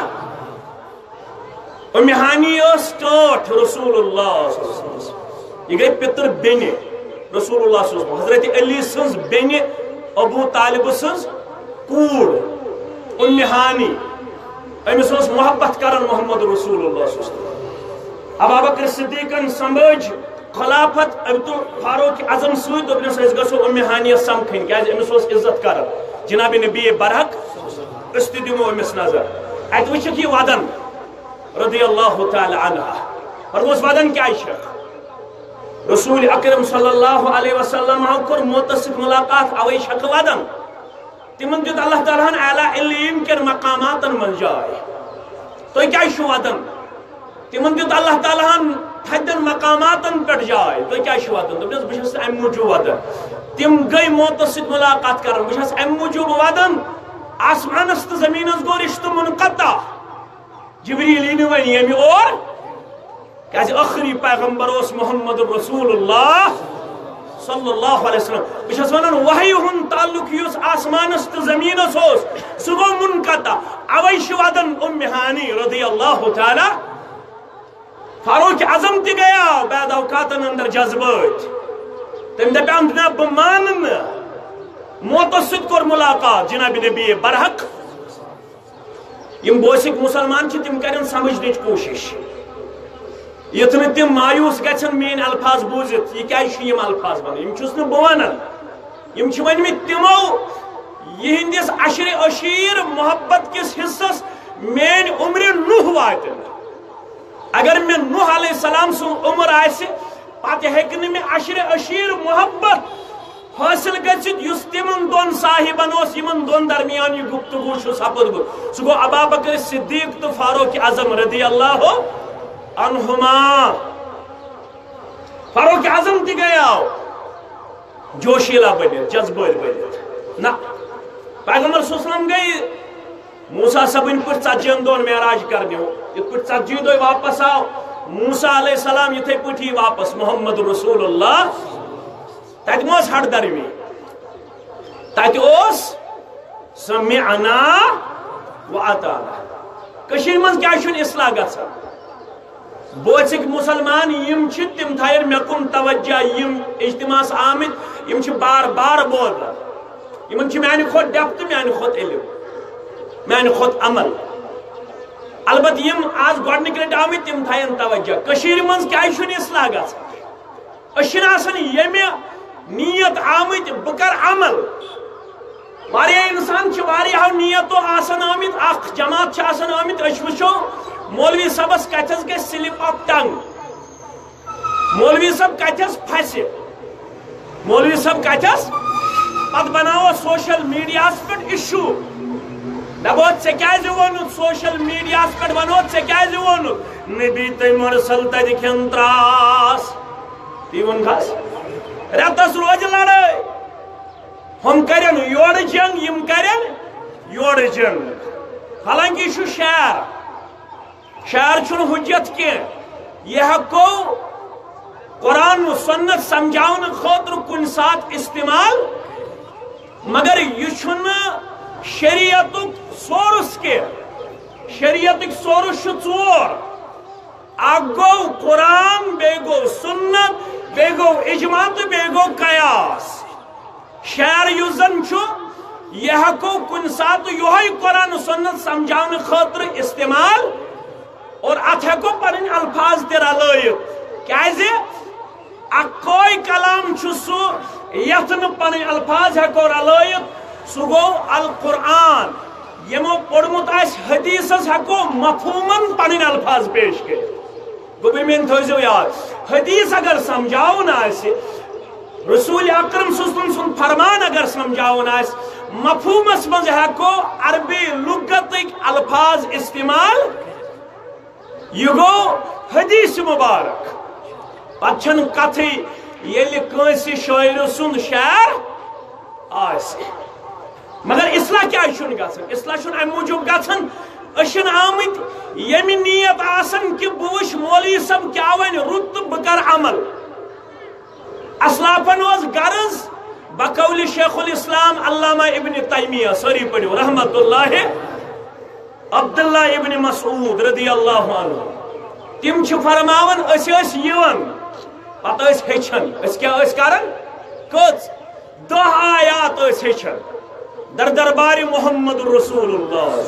ام ہانی ٲس ٹٲٹھ رسول اللہ صلی اللہ علیہ وسلم۔ یہِ گٔے پِتٕر بیٚنہِ رسول اللہ صلی اللہ علیہ وسلم، حضرت علی سٕنٛز بیٚنہِ، ابو طالب سٕنٛز کوٗر ام ہانی۔ أمِس اوس محبت کران محمد رسول اللہ صلی اللہ علیہ وسلم۔ ابابکر صدیقن سمبھٲج خلافت ابتو فاروق اعظم سۭتۍ، دوٚپنس، أسۍ گژھو ام ہانیس سمکھٕنۍ، کیازِ أمِس اوس عزت کران جناب نبی برحق، أسۍ تہِ دِمو أمِس نظر۔ اتہِ وٕچھِکھ یہِ ودان رضی اللہ تعالی عنہا۔ فرموس، ودان کیازِ چھکھ؟ رسول اکرم صلی اللہ علیہ وسلم کوٚر موتس سۭتۍ ملاقات اوے شکہٕ ودن۔ تِمن دیُت اللہ تعالیٰ ہن اعلیٰ علیین کٮ۪ن مقاماتن منٛز جاے۔ تُہۍ کیٛازِ چھِو ودان؟ تِمن دیُت اللہ تعالیٰ ہن تھدٮ۪ن مقاماتن پٮ۪ٹھ جاے۔ تُہۍ کیٛازِ چھِو ودان؟ دوٚپنس، بہٕ چھَس اَمہِ موٗجوٗب ودان۔ تِم گٔے موتس سۭتۍ ملاقات کران۔ بہٕ چھَس اَمہِ موٗجوٗب ودان، آسمانس تہٕ زٔمیٖنس گوٚو رشتہٕ منقطع۔ جبریل یی نہٕ وۄنۍ ییٚمہِ اور، کیٛازِ ٲخری پیغمبر اوس محمد رسول اللہ صلی اللہ علیہ وسلم۔ بہٕ چھَس وَنان، وحی ہُنٛد تعلق یُس آسمانَس تہٕ زٔمیٖنَس اوس، سُہ گوٚو منقطع۔ اَوَے چھِ وَدان اُم ہانی رضی اللہ تعالیٰ۔ فاروق اعظم تہِ گٔیاو بعض اوقاتن اندر جذبٲتۍ۔ تٔمۍ دَپیٛام، نہ، بہٕ مانہٕ نہٕ۔ موتَس سۭتۍ کوٚر ملاقات جناب نبی برحق۔ یِم بوسِک مسلمان چھِ، تِم کرن سمجھنٕچ کوٗشِش، یُتھ نہٕ تِم مایوس گژھن میٲنۍ الفاظ بوٗزِتھ۔ یہِ کیازِ چھِ یِم الفاظ ونان؟ یِم چھُس نہٕ بہٕ ونان، یِم چھِ ؤنمٕتۍ تِمو۔ یِہنٛدِس عشرِ عشیٖر محبت کِس حصس میٲنۍ عمرِ نوح واتہِ نہٕ۔ اگر مےٚ نوح علیہ السلام سٕنٛز عمر آسہِ، پتہٕ ہیٚکہِ نہٕ مےٚ عشرِ عشیٖر محبت حٲصِل گٔژھِتھ، یُس تِمن دۄن صاحبن اوس، یِمن دۄن درمیان یہِ گفتگو چھُ سپُدمُت۔ سُہ گوٚو ابا بکر صدیق تہٕ فاروق اعظم رضی اللہ عنہما۔ فاروق اعظم تہِ گٔیاو جوشیلا بٔنِتھ، جذبٲتۍ بٔنِتھ۔ نہ، پیغمبر صلی اللہ علیہ وسلم گٔے موسیٰ صٲبٕنۍ پٲٹھۍ ژتجی ہن دۄہن معراج کرنہِ۔ یِتھ پٲٹھۍ ژتجی دۄہہِ واپس آو موسیٰ علیہ السلام، یِتھے پٲٹھۍ یی واپس محمد رسول اللہ۔ تتہِ ما اوس ہٹ درمی؟ تتہِ اوس سمعنا و اطعنا۔ کٔشیٖرِ منٛز کیازِ چھُنہٕ اصلاح گژھان؟ بوسِک مسلمان یِم چھِ، تِم تھاین مےٚ کُن توجہ، یِم اجتماعس آمٕتۍ، یِم چھِ بار بار بوزان۔ یِمن چھِ میانہِ کھۄتہٕ depth، میانہِ کھۄتہٕ علم، میانہِ کھۄتہٕ عمل۔ البتہ یِم آز گۄڈنِکۍ لٹہِ آمٕتۍ، تِم تھاین توجہ۔ کٔشیٖرِ منٛز کیازِ چھُنہٕ اصلاح گژھان؟ أسۍ چھِنہٕ آسان ییٚمہِ نیت آمٕتۍ بہٕ کرٕ عمل۔ واریاہ انسان چھِ واریاہو نیتو آسان آمٕتۍ، اکھ جماعت چھِ آسان آمٕتۍ، أسۍ وٕچھو مولوی صٲبس کتھس گژھِ slip of tongue۔ مولوی صٲب کتھس پھسہِ، مولوی صٲب کتھس، پتہٕ بناوو social media ہس پٮ۪ٹھ issue۔ دپو، ژےٚ کیازِ ووٚنُتھ social media ہس پٮ۪ٹھ، ونو، ژےٚ کیازِ ووٚنُتھ؟ نبی تہٕ مرسل تتہِ کھٮ۪ن تراس۔ تی ووٚن کھس۔ رٮ۪تس روزِ لڑٲے۔ ہُم کرن یورٕ جنگ، یِم کرن یورٕ جنگ۔ حالانکہ یہِ چھُ شعر۔ شعر چھُنہٕ حجت کینٛہہ۔ یہِ ہٮ۪کو قرآن و سنت سمجھاونہٕ خٲطرٕ کُنہِ ساتہٕ استعمال، مگر یہِ چھُنہٕ شریعتُک source کینٛہہ۔ شریعتٕکۍ source چھِ ژور۔ اکھ گوٚو قرآن، بیٚیہِ گوٚو سنت، بیٚیہِ گوٚو اجماع تہٕ بیٚیہِ گوٚو قیاس۔ شعر یُس زن چھُ، یہِ ہٮ۪کو کُنہِ ساتہٕ یِہوٚے قرآن و سنت سمجھاونہٕ خٲطرٕ استعمال، اور اتھ ہٮ۪کو پنٕنۍ الفاظ تہِ رلٲیِتھ۔ کیازِ؟ اکوے کلام چھُ سُہ یتھ نہٕ پنٕنۍ الفاظ ہٮ۪کو رلٲیِتھ، سُہ گوٚو القرآن۔ یِمو پوٚرمُت آسہِ حدیثس، ہٮ۪کو مفہومن پنٕنۍ الفاظ پیش کٔرِتھ۔ گوٚبرۍ میٲنۍ تھٲیزیو یاد، حدیث اگر سمجھاوُن آسہِ، رسول اکرم صلی اللہ علیہ وسلم سُنٛد فرمان اگر سمجھاوُن آسہِ، مفہومس منٛز ہٮ۪کو عربی لغتٕکۍ الفاظ استعمال۔ یہِ گوٚو حدیث مبارک۔ پتہٕ چھنہٕ کتھٕے ییٚلہِ کٲنٛسہِ شٲعرٕ سُنٛد شعر آسہِ۔ مگر اصلاح کیازِ چھُنہٕ گژھان؟ اصلاح چھُنہٕ امہِ موٗجوٗب گژھان، أسۍ چھِنہٕ آمٕتۍ ییٚمہِ نیت آسان کہِ بہٕ وٕچھٕ مولوی صٲب کیٛاہ وَنہِ رُت تہٕ بہٕ کرٕ عمل۔ اسلافن اوس غرض، بقول شیخ الاسلام علامہ ابن تیمیہ، سٲری پٔرِو، رحمت اللہ، عبداللہ ابن مسعود رضی اللہ عنہ، تِم چھِ فرماوان، أسۍ ٲسۍ یِوان، پتہٕ ٲسۍ ہیٚچھان۔ أسۍ کیٛاہ ٲسۍ کران؟ کٔژ؟ دَہ آیات ٲسۍ ہیٚچھان در دربارِ محمد رسول اللہ۔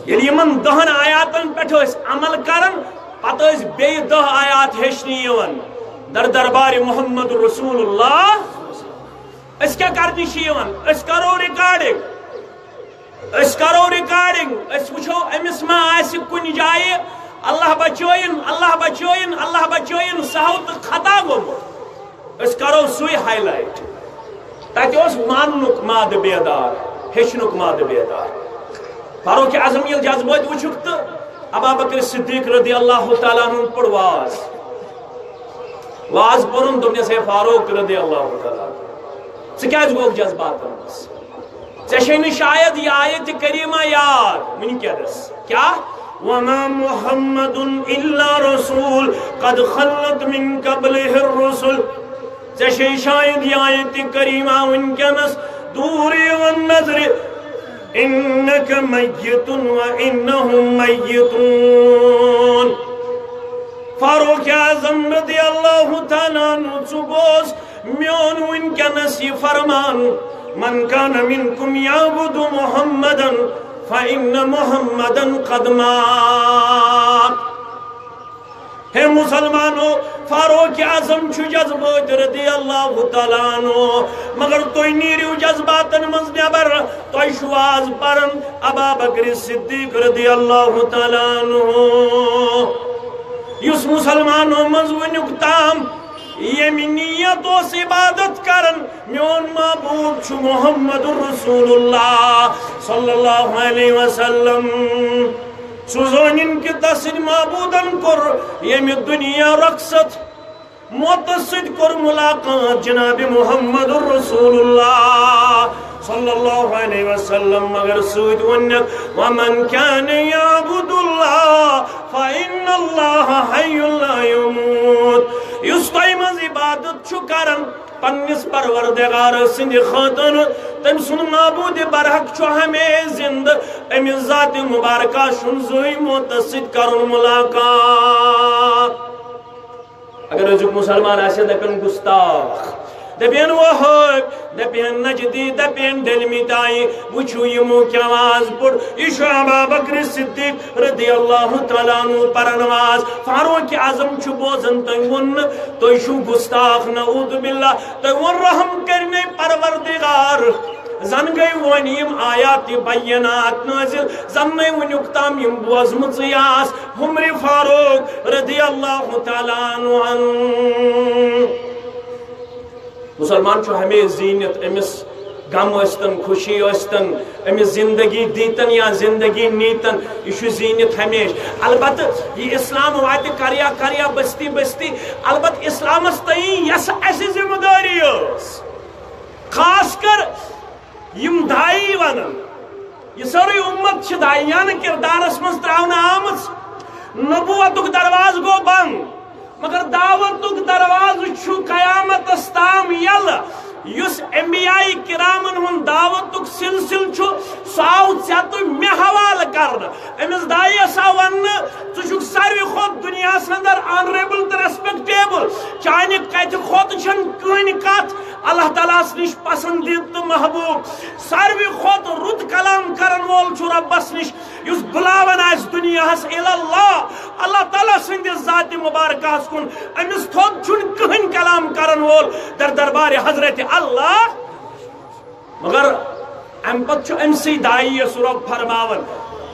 ییٚلہِ یِمن دَہن آیاتن پٮ۪ٹھ ٲسۍ عمل کران، پتہٕ ٲسۍ بیٚیہِ دَہ آیات ہیٚچھنہِ یِوان در دربارِ محمد رسول اللہ۔ أسۍ کیٛاہ کرنہِ چھِ یِوان؟ أسۍ کرو recording۔ أسۍ کرو recording، أسۍ وٕچھو أمِس ما آسہِ کُنہِ جایہِ اللہ بچٲیِن، اللہ بچٲیِن، اللہ بچٲیِن، سہو تہٕ خطا گوٚمُت۔ أسۍ کرو سُے highlight۔ تتہِ اوس ماننُک مادٕ بیدار، ہیٚچھنُک مادٕ بیدار۔ فاروق اعظم ییٚلہِ جذبٲتۍ وٕچھُکھ تہٕ ابا بکر صدیق رضی اللہ تعالیٰ عنہ پوٚر واز۔ واز پوٚرُن، دوٚپنس، "ہے فاروق رضی اللہ تعالیٰ عنہ، ژٕ کیازِ گوٚکھ جذباتن منٛز؟ ژےٚ چھے نہٕ شاید یہِ آیت کریمہ یاد وٕنکیٚنس۔" کیٛاہ؟ "وما محمد الا رسول قد خلت من قبله الرسل۔" ژےٚ چھے شاید یہِ آیت کریمہ وٕنکیٚنس دوٗر یِوان نظرِ۔ "انک میت و انہم میتون۔" فاروق اعظم رضی اللہ تعالیٰ عنہ، ژٕ بوز میون وٕنکیٚنس یہِ فرمان، "من کان منکم یعبد محمدا فان محمدا قد مات۔" ہے مسلمانو، فاروق اعظم چھُ جذبٲتۍ رضی اللہ تعالیٰ عنہ، مگر تُہۍ نیٖرِو جذباتن منٛز نٮ۪بر۔ تۄہہِ چھُو آز پران ابا بکر صدیق رضی اللہ تعالیٰ عنہ، یُس مسلمانو منٛز وٕنیُک تام ییٚمہِ نیت اوس عبادت کران، میون معبود چھُ محمد رسول اللہ صلی اللہ علیہ وسلم۔ سُہ زٲنِن کہِ تسٕنٛدۍ معبودن کوٚر ییٚمہِ دُنیا رۄخصت، موتس سۭتۍ کوٚر ملاقات جناب محمد رسول اللہ صلی اللہ علیہ وسلم، مگر سۭتۍ ووٚنُکھ، "ومن کان یعبد اللہ فان اللہ حی لا یموت۔" یُس تۄہہِ منٛز عبادت چھُ کران پننِس پروردگار سٕنٛدِ خٲطرٕ، تٔمۍ سُنٛد معبود برحق چھُ ہمیشہِ زندٕ، أمِس ذاتِ مبارکہ چھُنہٕ زٕہٕے موتس سۭتۍ کرُن ملاقات۔ اگر أزیُک مسلمان آسہِ، دپن گستاخ، دپن وہٲبۍ، دپن نجدی، دپن ڈٔلمٕتۍ آیہِ، وٕچھِو یِمو کیٛاہ واز پوٚر۔ یہِ چھُ ابا بکر صدیق رضی اللہ تعالیٰ عنہ پران واز۔ فاروق اعظم چھُ بوزان، تٔمۍ ووٚن نہٕ، "تُہۍ چھِو گستاخ، نعوذ باللہ، تۄہہِ ووٚن رحم کٔرِنَے پروردگار۔" زن گٔے وۄنۍ یِم آیات بینات نٲزِل، زن نَے وٕنیُک تام یِم بوزمٕژٕے آس۔ عمر فاروق رضی اللہ تعالیٰ عنہ۔ مسلمان چھُ ہمیشہِ زیٖنِتھ، أمِس غم ٲسۍتن، خوشی ٲسۍتن، أمِس زندگی دیٖتن یا زندگی نیٖتن، یہِ چھُ زیٖنِتھ ہمیشہِ۔ البتہٕ یہِ اسلام واتہِ کریا کریا بستی بستی، البتہٕ اسلامس تام یۄس اسہِ ذمہٕ دٲری ٲس، خاص کر یِم داعی ونان، یہِ سٲرٕے اُمت چھِ داعیانہٕ کردارس منٛز تراونہٕ آمٕژ۔ نبوتُک دروازٕ گوٚو بنٛد، مگر دعوتُک دروازٕ چھُ قیامتس تام یلہٕ۔ یُس انبیاء کرامن ہُنٛد دعوتُک سلسلہٕ چھُ، سُہ آو ژےٚ تہٕ مےٚ حوالہٕ کرنہٕ۔ أمِس داعیس آو وننہٕ، "ژٕ چھُکھ ساروی کھۄتہٕ دُنیاہس اندر آنریبل تہٕ ریسپیکٹیبل، چانہِ کتھِ کھۄتہٕ چھنہٕ کٕہٕنۍ کتھ اللہ تعالیٰ ہس نِش پسندیدٕ تہٕ محبوب۔ ساروی کھۄتہٕ رُت کلام کرن وول چھُ رۄبس نِش، یُس بُلاوان آسہِ دُنیاہس الی اللہ، اللہ تعالیٰ سٕنٛدِس ذاتِ مبارکہس کُن۔ أمِس تھوٚد چھُنہٕ کٕہٕنۍ کلام کرن وول در دربارِ حضرت اللہ۔" مگر امہِ پتہٕ چھُ أمۍ سٕے داعیَس رۄب فرماوان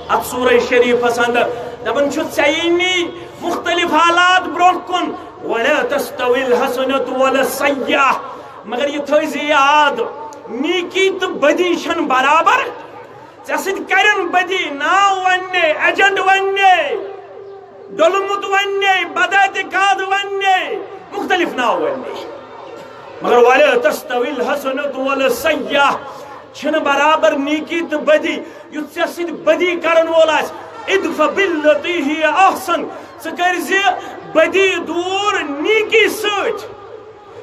اتھ سورہ شریفس اندر، دپان چھُ، "ژےٚ یِنی مختلف حالات برونٛہہ کُن، ولا تستوی الحسنۃ ولا السیئۃ، مگر یہِ تھٲوزِ یاد، نیکی تہٕ بدی چھنہٕ برابر۔ ژےٚ سۭتۍ کرن بدی، ناو وننے، ایجنٹ وننے، ڈوٚلمُت وننے، بداعتقاد وننے، مختلف ناو وننے، مگر ولا تستوی الحسنۃ ولا السیئۃ، چھنہٕ برابر نیکی تہٕ بدی۔ یُتھ ژےٚ سۭتۍ بدی کرن وول آسہِ، ادفع بالتی ہی احسن، ژٕ کٔرۍ زِ بدی دوٗر نیکی سۭتۍ۔"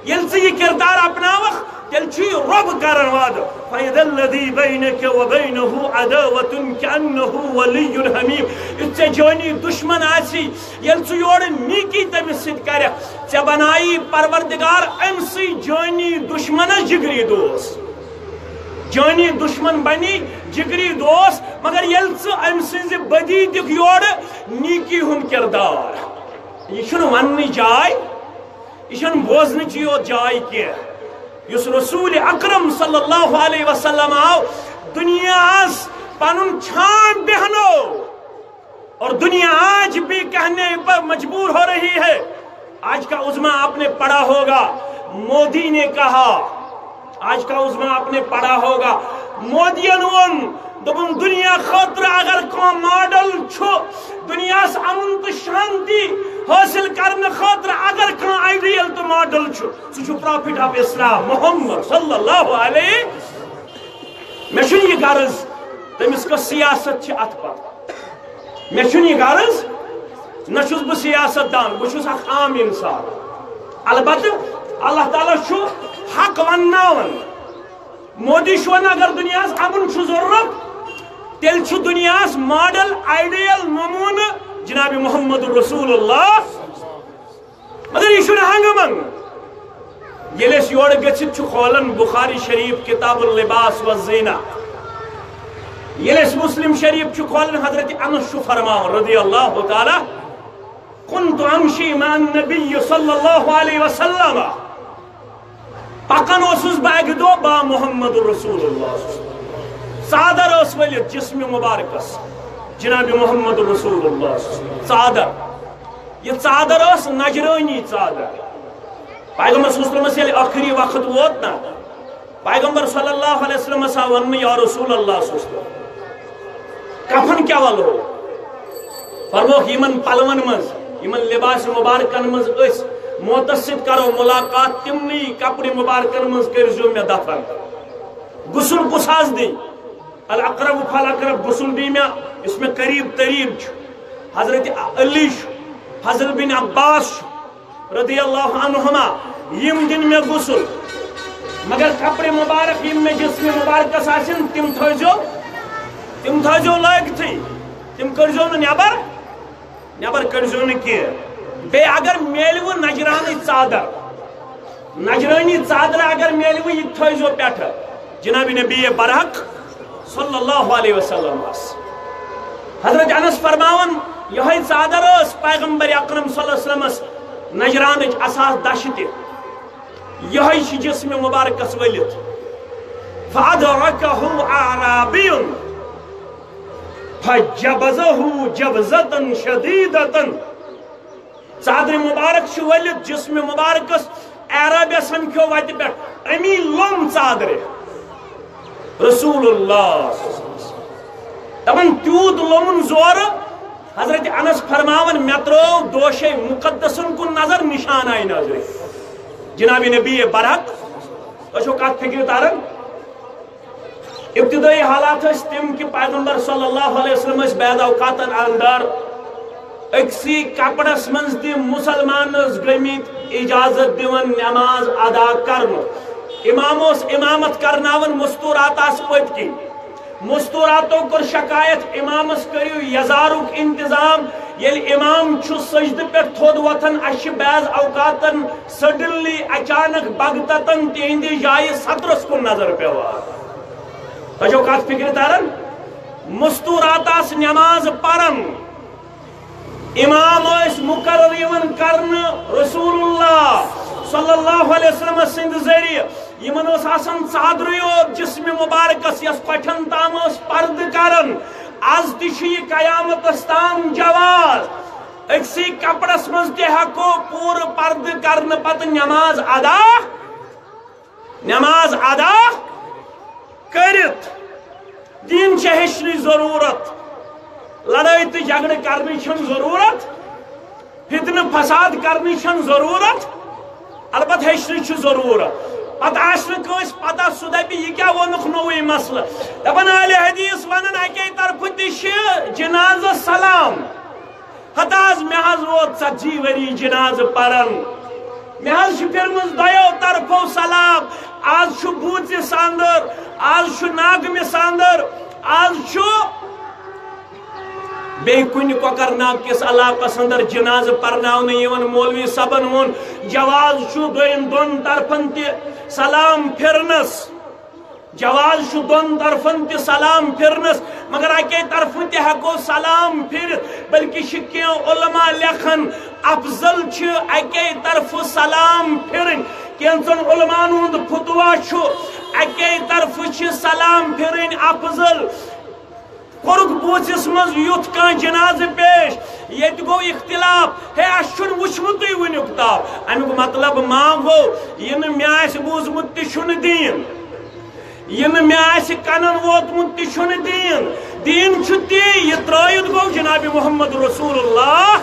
ییٚلہِ ژٕ یہِ کِردار اپناوکھ، تیٚلہِ چھُے رۄب کران وعدٕ، "فإذا الذي بينك وبينه عداوة كأنه ولي حميم"۔ یُتھ ژےٚ جٲنی دُشمن آسی، ییٚلہِ ژٕ یورٕ نیکی تٔمِس سۭتۍ کرکھ، ژےٚ بنایی پروردگار أمۍ سٕے جٲنی دُشمنس جگری دوست۔ جٲنی دُشمن بنی جگری دوست، مگر ییٚلہِ ژٕ أمۍ سٕنٛزِ بدی دِکھ یورٕ نیکی ہُنٛد کِردار۔ یہِ چھُنہٕ وننٕچ جاے، یہِ چھَنہٕ بوزنٕچی یوت جاے کینٛہہ۔ یُس رسول اکرم صلی اللہ علیہ وسلم آو دُنیاہَس پنُن چھان بیہنو، اور دنیا آج بھی کہنے پر مجبور ہو رہی ہے، آج کا عظمیٰ آپ نے پڑھا ہوگا، مودی نے کہا، آج کا عظمیٰ آپ نے پڑھا ہوگا، مودی ووٚن، دوٚپُن، دنیا خٲطرٕ اگر کانٛہہ ماڈل چھُ، دنیاہس امن تہٕ شانتی حٲصِل کرنہٕ خٲطرٕ اگر کانٛہہ آئیڈیل تہٕ ماڈل چھُ، سُہ چھُ پرافٹ آف اسلام محمد صلی اللہ علیہ۔ مےٚ چھُنہٕ یہِ غرض تٔمِس کۄس سیاست چھِ اتھ پتہٕ، مےٚ چھُنہٕ یہِ غرض، نہ چھُس بہٕ سیاست دان، بہٕ چھُس اکھ عام انسان۔ البتہٕ اللہ تعالیٰ چھُ حق ونناوان۔ مودی چھُ ونان، اگر دُنیاہس امن چھُ ضروٗرت، تیٚلہِ چھُ دُنیاہس ماڈل، آئیڈیل، نموٗنہٕ جناب محمد رسول اللہ۔ مگر یہِ چھُنہٕ ہنگہٕ منگہٕ۔ ییٚلہِ أسۍ یورٕ گٔژھِتھ چھِ کھولان بخاری شریف، کتاب اللباس والزینہ، ییٚلہِ أسۍ مسلم شریف چھِ کھولان، حضرت انس چھُ فرماوان رضی اللہ تعالیٰ، كنت أمشي مع النبي صلى الله عليه وسلم، پکان اوسُس بہٕ اکہِ دۄہ با محمد رسول اللہ، ژادر ٲس ؤلِتھ جسم مبارکس، جناب محمد رسول اللہ، ژادر۔ یہِ ژادر ٲس نجرٲنی ژادر۔ پیغمبر صلی اللہ علیہ وسلمس ییٚلہِ ٲخری وقت ووت نا، پیغمبر صلی اللہ علیہ وسلمس آو وننہٕ، یا رسول اللہ صلی اللہ علیہ وسلم، کفن کیا والو؟ فرموکھ، یمن پلون منز، یمن لباس مبارکن منز أسۍ موتس سۭتۍ کرو ملاقات، تمنٕے کپرِ مبارکن منز کٔرزیو مےٚ دفن۔ غسل کُس حظ دی؟ الاقرب فالاقرب غسل دی مےٚ، یُس مےٚ قریب تریب چھُ۔ حضرت علی چھُ، فضل بن عباس چھُ، رضی اللہ عنہما، یم دن مےٚ غسل۔ مگر کپرِ مبارک یم مےٚ جسمِ مبارکس آسن، تم تھٲیزیو، تم تھٲیزیو لٲگتھٕے، تم کٔرزیو نہٕ نٮ۪بر، نٮ۪بر کٔرزیو نہٕ کینٛہہ۔ بیٚیہِ اگر میلوٕ نجرانٕچ ژادر، نجرٲنی ژادر اگر میلوٕ، یہِ تہِ تھٲیزیو پٮ۪ٹھٕ۔ جناب نبی برحق صلی اللہ علیہ وسلم ٲس۔ حضرت انس فرماوان، یہے ژادر ٲس پیغمبر اکرم صلی اللہ علیہ وسلمس نجرانٕچ، اساس دش تہِ۔ یہے چھِ جسم مبارکس ؤلِتھ۔ فادرکہ اعرابی فجبزہ جبزۃ شدیدۃ۔ ژادرِ مبارک چھِ ؤلِتھ جسمِ مبارکس، اعرابی سمکھیو وتہِ پٮ۪ٹھ، امی لوٚم ژادرِ۔ رسول اللہ دپان، تیوٗت لوٚمُن زورٕ، حضرت انس فرماوان، مےٚ ترٲو دوشے مقدسن کُن نظر، نشان آیہِ نظرِ۔ جناب نبی برحق، تۄہہِ چھو کتھ فکرِ تران؟ ابتدٲیی حالات ٲسۍ تِم کہِ پیغمبر صلی اللہ علیہ وسلم ٲسۍ بعض اوقاتن اندر أکسٕے کپرس منٛز تہِ مُسلمانس گٔمٕتۍ اجازت دِوان نماز ادا کرنُک۔ امام اوس امامت کرناوان مستوراتس پٔتۍ کِنۍ۔ مستوراتو کوٚر شکایت، امامس کٔرِو یزارُک انتظام۔ ییٚلہِ امام چھُ سجدٕ پٮ۪ٹھ تھوٚد وۄتھان، اسہِ چھِ بعض اوقاتن suddenly، اچانک، بغتتن تِہنٛدِ جایہِ سترس کُن نظر پیوان۔ تۄہہِ چھو کتھ فکرِ تران؟ مستوراتس نماز پران، امام ٲسۍ مقرر یِوان کرنہٕ رسول اللہ صلی اللہ علیہ وسلم سٕنٛدِ ذٔریعہٕ۔ یِمن اوس آسان ژادرٕے یوت جسم مبارکس، یۄس کۄٹھٮ۪ن تام ٲس پردٕ کران۔ از تہِ چھُ یہِ قیامتس تام جواز۔ أکسٕے کپرس منٛز تہِ ہٮ۪کو پوٗرٕ پردٕ کرنہٕ پتہٕ نماز ادا، نماز ادا کٔرِتھ۔ دین چھِ ہیٚچھنٕچ ضروٗرت۔ لڑٲے تہٕ جھگڑٕ کرنٕچ چھَنہٕ ضروٗرت، فتنہٕ فساد کرنٕچ چھَنہٕ ضروٗرت، البتہٕ ہیٚچھنٕچ چھِ ضروٗرت۔ پتہٕ آسہِ نہٕ کٲنٛسہِ پتہ، سُہ دپہِ، یہِ کیٛاہ ووٚنُکھ نوٚوُے مسلہٕ؟ دپان اہلِ حدیث ونان، اکے طرفہٕ تہِ چھِ جنازس سلام۔ ہتہٕ حظ، مےٚ حظ ووت ژتجی ؤری جنازٕ پران۔ مےٚ حظ چھِ پھِرمٕژ دۄیو طرفو سلام۔ از چھُ بوٗژِ ساندر، از چھُ ناگمہِ ساندر، از چھُ بیٚیہِ کُنہِ کۄکرناگ کِس علاقس اندر جنازٕ پرناونہٕ یِوان۔ مولوی صٲبن ووٚن، جواز چھُ دۄن، دۄن طرفن تہِ سلام پھِرنس۔ جواز چھُ دۄن طرفن تہِ سلام پھِرنس، مگر اکے طرفہٕ تہِ ہٮ۪کو سلام پھِرِتھ، بلکہِ چھِ کینٛہہ علماء لیکھان، افضل چھِ اکے طرفہٕ سلام پھِرٕنۍ۔ کینٛژن علماءن ہُنٛد فتویٰ چھُ، اکے طرفہٕ چھِ سلام پھِرٕنۍ افضل۔ کوٚرُکھ بوٗژِس منٛز یُتھ کانٛہہ جنازٕ پیش، ییٚتہِ گوٚو اختلاف، ہے، اَسہِ چھُنہٕ وُچھمُتُے وُنیُک تام۔ اَمیُک مطلب ما گوٚو، یہِ نہٕ مےٚ آسہِ بوٗزمُت تہِ چھُنہٕ دیٖن، یہِ نہٕ مےٚ آسہِ کَنَن ووتمُت تہِ چھُنہٕ دیٖن۔ دیٖن چھُ تی، یہِ ترٛٲوِتھ گوٚو جناب محمد رسول اللہ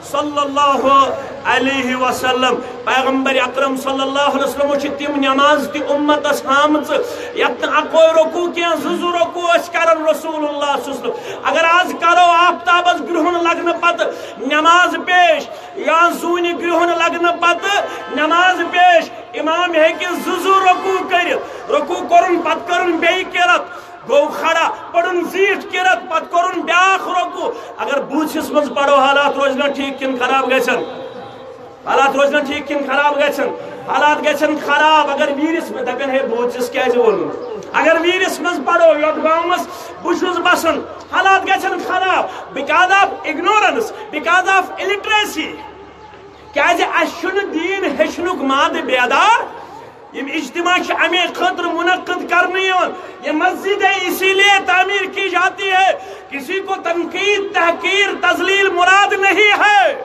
صلی اللہ علیہ وسلم۔ پیغمبر اکرم صلی اللہ علیہ وسلم چھِ تِم نماز تہِ اُمتس ہامژٕ، یتھ نہٕ اکوے رکوع کینٛہہ، زٕ زٕ رکوع ٲسۍ کران رسول اللہ صلی اللہ علیہ وسلم۔ اگر آز کرو آفتابس گرہُن لگنہٕ پتہٕ نماز پیش یا زوٗنہِ گرہُن لگنہٕ پتہٕ نماز پیش، امام ہیٚکہِ زٕ زٕ رکوع کٔرِتھ، رکوع کوٚرُن پتہٕ کٔرٕن بیٚیہِ قرت، گوٚو کھڑا، پٔرٕن زیٖٹھ قرت، پتہٕ کوٚرُن بیٛاکھ رکوع۔ اگر بوٗژِس منٛز پرو، حالات روزِ نا ٹھیٖک کِنہٕ خراب گژھن؟ حالات روزِ نا ٹھیٖک کِنہٕ خراب گژھن؟ حالات گژھن خراب۔ اگر ویٖرِس منٛز دپن، ہے، بوٗژِس کیٛازِ ووٚنُن؟ اگر ویٖرِس منٛز پرو، یتھ گامس بہٕ چھُس بسان، حالات گژھن خراب because of ignorance, because of illiteracy۔ کیٛازِ اَسہِ چھُنہٕ دیٖن ہیٚچھنُک مادٕ بیدار۔ یِم اجتماع چھِ اَمے خٲطرٕ منعقد کرنہٕ یِوان۔ یہ مسجدیں اسی لیے تعمیر کی جاتی ہے، کسی کو تنقید، تحقیر، تذلیل مراد نہیں ہے۔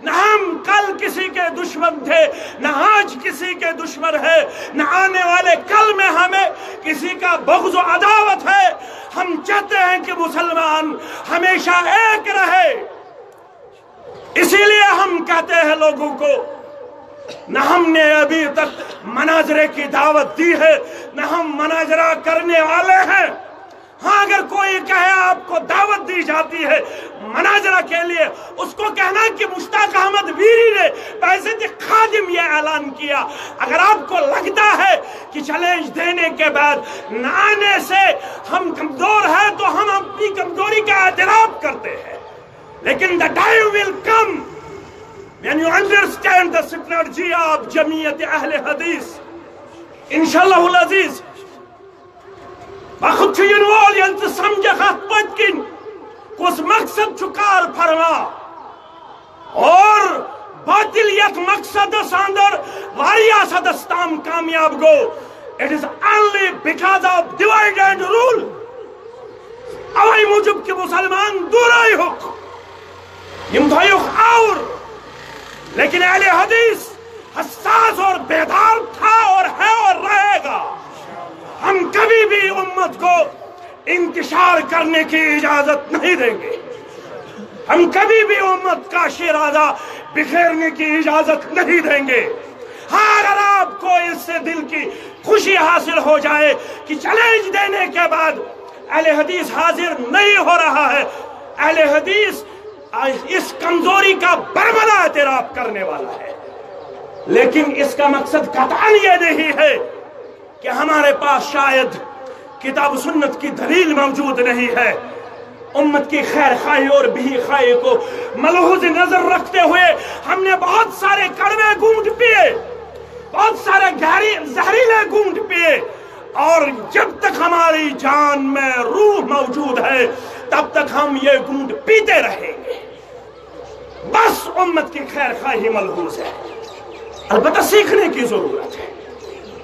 نہ ہم کل کسی کے دشمن تھے، نہ آج کسی کے دشمن ہے، نہ آنے والے کل میں ہمیں کسی کا بغض و عداوت ہے۔ ہم چاہتے ہیں کہ مسلمان ہمیشہ ایک رہے۔ اسی لیے ہم کہتے ہیں لوگوں کو، نہ ہم نے ابھی تک مناظرے کی دعوت دی ہے، نہ ہم مناظرہ کرنے والے ہیں۔ ہاں، اگر کوئی کہے آپ کو دعوت دی جاتی ہے مناظرہ کے لیے، اس کو کہنا کہ مشتاق احمد ویری نے بحیثیت خادم یہ اعلان کیا۔ اگر آپ کو لگتا ہے کہ چیلنج دینے کے بعد نہ آنے سے ہم کمزور ہیں، تو ہم اپنی کمزوری کا اعتراف کرتے ہیں۔ لیکن the time will come when you understand the strategy of جمعیت اہل حدیث۔ انشاءاللہ العزیز، وقت چھُ یِنہٕ وول، ییٚلہِ ژٕ سمجھکھ اتھ پٔتۍ کِنۍ کُس مقصد چھُ کار فرما۔ اور باطل یتھ مقصدس اندر واریاہ حدس تام کامیاب گوٚو، it is only because of divide and rule۔ اوے موٗجوٗب کہ مسلمان دوٗرے ہوٚکھ، یِم تھٲیُکھ آوُر۔ لیکن اہل حدیث حساس اور بیدار تھا اور ہے اور رہے گا۔ ہم کبھی بھی امت کو انتشار کرنے کی اجازت نہیں دیں گے۔ ہم کبھی بھی امت کا شیرازہ بکھیرنے کی اجازت نہیں دیں گے۔ ہاں، اگر آپ کو اس سے دل کی خوشی حاصل ہو جائے کہ چیلنج دینے کے بعد اہل حدیث حاضر نہیں ہو رہا ہے، اہل حدیث اس کمزوری کا برملا اعتراف کرنے والا ہے، لیکن اس کا مقصد قطعاً یہ نہیں ہے کہ ہمارے پاس شاید کتاب و سنت کی دلیل موجود نہیں ہے۔ امت کی خیر خواہی اور بے خواہی کو ملحوظ نظر رکھتے ہوئے ہم نے بہت سارے کڑوے گھونٹ پیے، بہت سارے گہری زہریلے گھونٹ پیے، اور جب تک ہماری جان میں روح موجود ہے، تب تک ہم یہ گھونٹ پیتے رہیں گے۔ بس امت کی خیر خواہی ملحوظ ہے، البتہ سیکھنے کی ضرورت ہے۔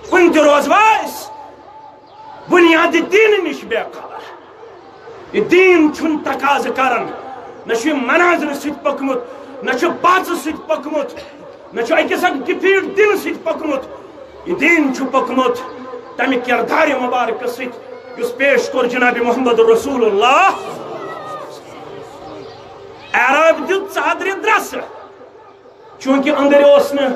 کُنہِ تہِ روزوا أسۍ بُنیادِ دیٖنہٕ نِش بے خبر۔ یہِ دیٖن چھُنہٕ تقاضہٕ کران، نہ چھُ یہِ مناظرٕ سۭتۍ پوٚکمُت، نہ چھُ باژٕ سۭتۍ پوٚکمُت، نہ چھُ أکِس اکھ ڈِفیٖٹ دِنہٕ سۭتۍ پوٚکمُت۔ یہِ دیٖن چھُ پوٚکمُت تَمہِ کِردارِ مُبارکہٕ سۭتۍ، یُس پیش کوٚر جناب محمد رسول اللہ۔ اعرابۍ دیُت ژادرِ درٛسہٕ، چوٗنٛکہِ أنٛدٕرۍ اوس نہٕ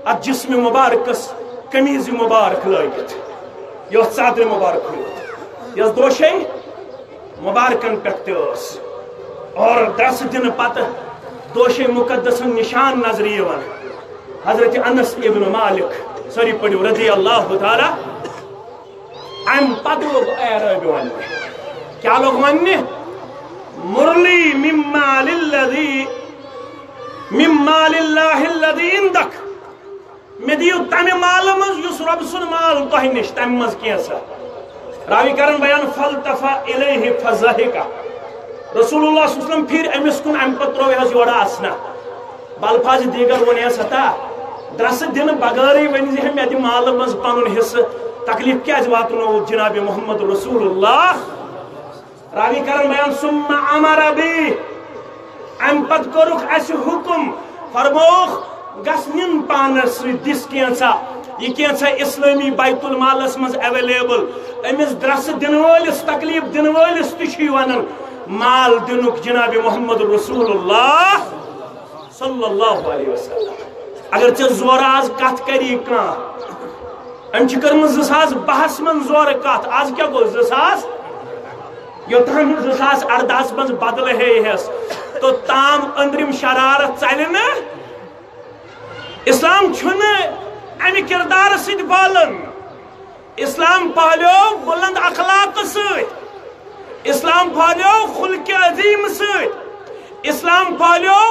اَتھ جسمِ مُبارکَس قمیٖضہِ مُبارک لٲگِتھ، یہِ ٲس ژادرِ مُبارکٕے یوت، یۄس دوشے مُبارکَن پٮ۪ٹھ تہِ ٲس۔ اور درس دِنہٕ پتہٕ دوشے مُقدسَن نِشان نظرِ یِوان۔ حضرت انس ابن مالک، سٲری پٔرِو، رضی اللہ تعالیٰ، اَمہِ پتہٕ لوٚگ اعرابی وَننہِ۔ کیٛاہ لوٚگ وَننہِ؟ مرلی مما للذی، مما للہ الذی عندک۔ مےٚ دِیِو تَمہِ مالہٕ منٛز یُس رۄب سُنٛد مال تۄہہِ نِش، تَمہِ منٛز کینٛژھا۔ راوی کرن بیان، فالتفت الیہ فضحک۔ رسول اللہ صلی اللہ علیہ وسلم پھِرۍ أمِس کُن، اَمہِ پتہٕ ترٛوو حظ یورٕ اَسنہ۔ بالفاظِ دیگر ووٚن حظ ہتا، درسہٕ دِنہٕ بغٲرٕے ؤنۍ زِ ہے مےٚ دِ مالہٕ منٛز پنُن حصہٕ، تکلیف کیٛازِ واتنووُتھ جناب محمد رسول اللہ؟ راوی کرن بیان، ثم امر بی، امہِ پتہٕ کوٚرُکھ اسہِ حکم، فرمووُکھ، گژھ نِن پانس سۭتۍ دِس کینٛژھا، یہِ کینٛژھا اسلٲمی بیت المالس منٛز اویلیبل۔ أمِس درسہٕ دِنہٕ وٲلِس، تکلیف دِنہٕ وٲلِس تہِ چھُ یہِ ونان، مال دِنُک جناب محمد رسول اللہ صلی اللہ علیہ وسلم۔ اگر ژےٚ زورٕ آز کتھ کری کانٛہہ، أمۍ چھِ کٔرمٕژ زٕ ساس بَہَس منٛز زورٕ کتھ، آز کیٛاہ گوٚو؟ زٕ ساس، یوٚتام نہٕ زٕ ساس اَردَہَس منٛز بدلہٕ ہے ہٮ۪س، توٚتام أنٛدرِم شرارت ژلہِ نہٕ۔ اسلام چھُنہٕ امہِ کردارٕ سۭتۍ پالان۔ اسلام پالیو بلند اخلاق سۭتۍ، اسلام پالیو خلق عظیم سۭتۍ، اسلام پالیو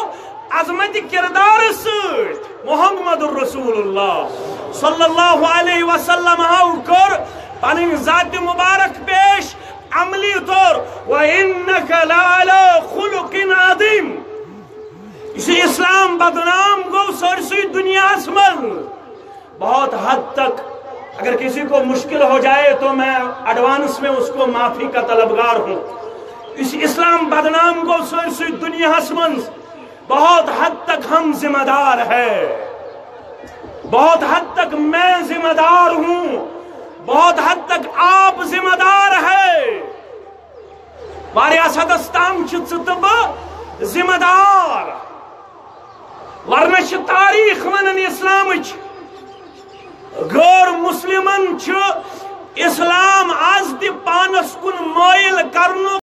عظمت کردار سۭتۍ۔ محمد رسول اللہ صلی اللہ علیہ وسلم ہاو کٔر پنٕنۍ ذات مبارک پیش عملی طور، وَإِنَّكَ لَعَلَىٰ خُلُقٍ عَظِيمٍ۔ یُس یہِ اسلام بدنام گوٚو سٲرسٕے دُنیاہس منٛز، بہت حد تک، اگر کسی کو مشکل ہو جائے تو میں ایڈوانس میں اس کو معافی کا طلبگار ہوں۔ یُس اسلام بدنام گوٚو سٲرسٕے دُنیاہس منٛز، بہت حد تک ہم ذمہ دار ہے، بہت حد تک میں ذمہ دار ہوں، بہت حد تک آپ ذمہ دار ہے۔ واریاہس حدس تام چھِ ژٕ تہٕ بہٕ ذمہ دار، ورنہ چھِ تاریخ ونان اسلامٕچ، غٲر مسلمن چھُ اسلام از تہِ پانس کُن مٲیِل کرنُک